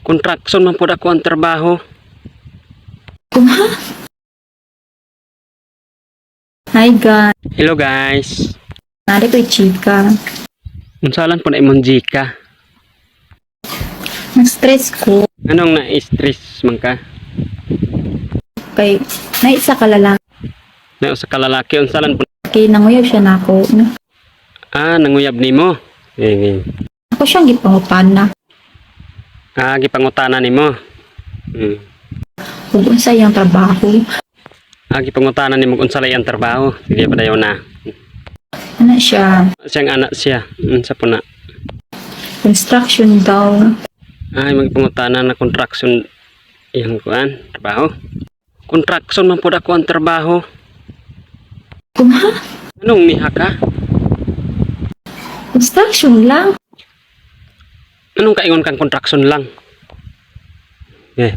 Contraction man pud ako ang trabaho. Kung ha? Hi guys, Hello guys. nari ko'y chika. Unsalan po na imong Gika? Nag-stress ko Anong na-stress man ka? kay naisa ka lalaki Na usa ka lalaki, unsalan po? nanguyab siya nako. Ah, nanguyab nimo. Eh, eh. Ako siyang gipangupana Ah, gipangutana nimo. Kung unsa iyang trabaho. Ah, gipangutana nimo kung unsa lay ang trabaho. Sige, padayon na. Ana siya, Siyang anak siya. Unsa po na? construction daw. Ay, magpangutana na contraction iyang kuan, trabaho. Contraction man pud ako ang trabaho. Kung ha? Anong niha ka? Construction lang. Anong kaingon kang contraction lang? Eh.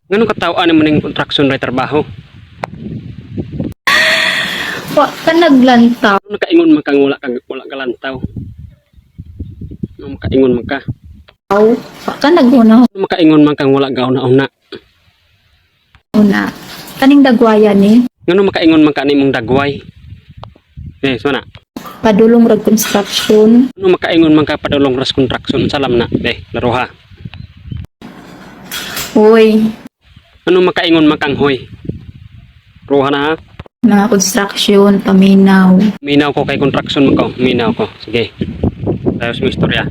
Nganong katawaan mo ning contraction ray trabaho? Wa ka naglantaw. Anong nakaingon man kang wala ka lantaw? Anong makaingon man ka? Wa ka naguna Anong makaingon man kang wala gauna-una? una. Kaning dagwaya ni Nganong makaingon man ka nimong dagway? Eh, so na. Padulong rag construction. Anong makaingon man ka padulong ras contraction? Salam na. Eh, laruha. Uy, Anong makaingon man kang hoy? Ruha na ha. Mga construction paminaw. Minaw ko kay contraction man ko. Minaw ko. Sige. Ayos mo istorya.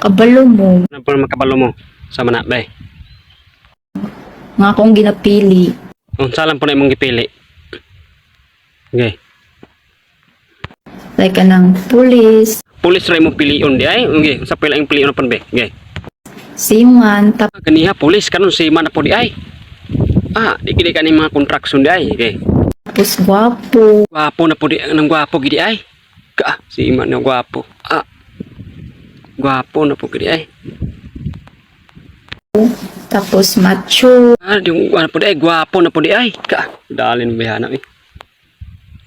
Kabalo mo Ano pa makabalo mo? Sama na, bay. nga akong ginapili. Unsa lang po na imong gipili? Okay. Like kanang pulis, Pulis ra imong pilion di ay. Okay, unsa pila imong pilion na pon be? Okay. seaman, Ah, kaniha pulis kanon si man na po di ay. Ah, di gid kani mga contraction di ay. Okay. tapos gwapo. Gwapo na po di nang gwapo gid di ay. Ka, si man na gwapo. Ah. Gwapo na po gid di ay. Tapos macho, Ah, di ano po di ay, gwapo na po di ay. Ka, dalin bayana eh.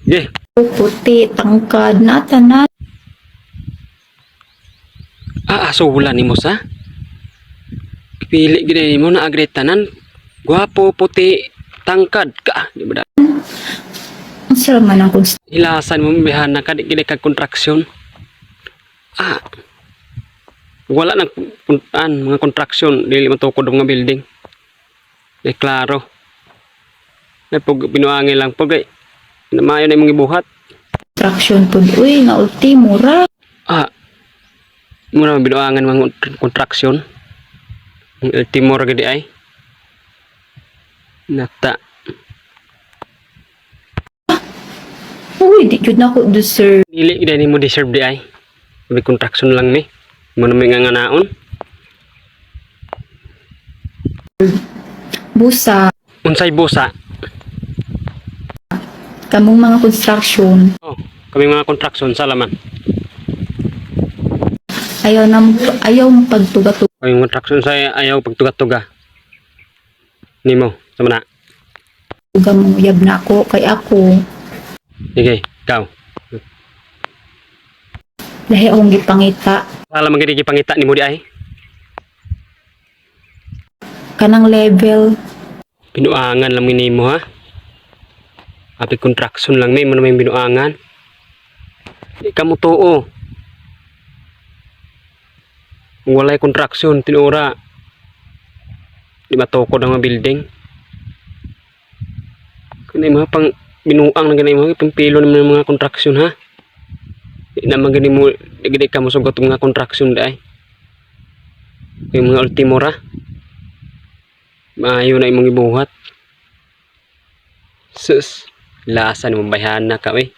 Okay. Puti, tangkad, na tanan. Ah, so wala nimo sa? Pili gid nimo na agre tanan. Gwapo, puti, tangkad ka, di ba da? Ang sarap man ang Hilasan mo bihana ka di gid kag contraction. Ah. Wala nang an mga contraction dili matukod ang mga building. Eh klaro. Ay pag binuangin lang pag ay maayo na imong gibuhat. Construction pud. Uy, nga ultimo ra. Ah. Muna binuangan mga contraction. Ang ultimo ra gid ay. Nata. Uy, di jud na ako deserve. Dili gid nimo deserve di ay. May contraction lang mi. Mo na may nga nganaon. Busa, Unsay busa? Kamong mga construction, Oh, kami mga contraction sa laman. Ayaw na ayaw pagtuga-tuga. Kami mga contraction sa ayaw pagtuga-tuga. Nimo, sama na. Mo yab na ako kay ako. Sige, ikaw. Lahi akong gipangita. Sala man gid gipangita nimo di ay. Kanang level. Binuangan lang mi nimo ha. Api contraction lang mi mo na may binuangan. Di ka mo tuo. Kung walay contraction tinuora. Di matukod ang mga building. Kanay mga pang binuang na ganay mga pangpilo naman ang mga contraction ha. Di naman gani mo di gani ka mosugot og mga contraction di ay. Yung mga ultimo ra. Maayo na imong gibuhat. Sus, lasa ni bayhana ka eh.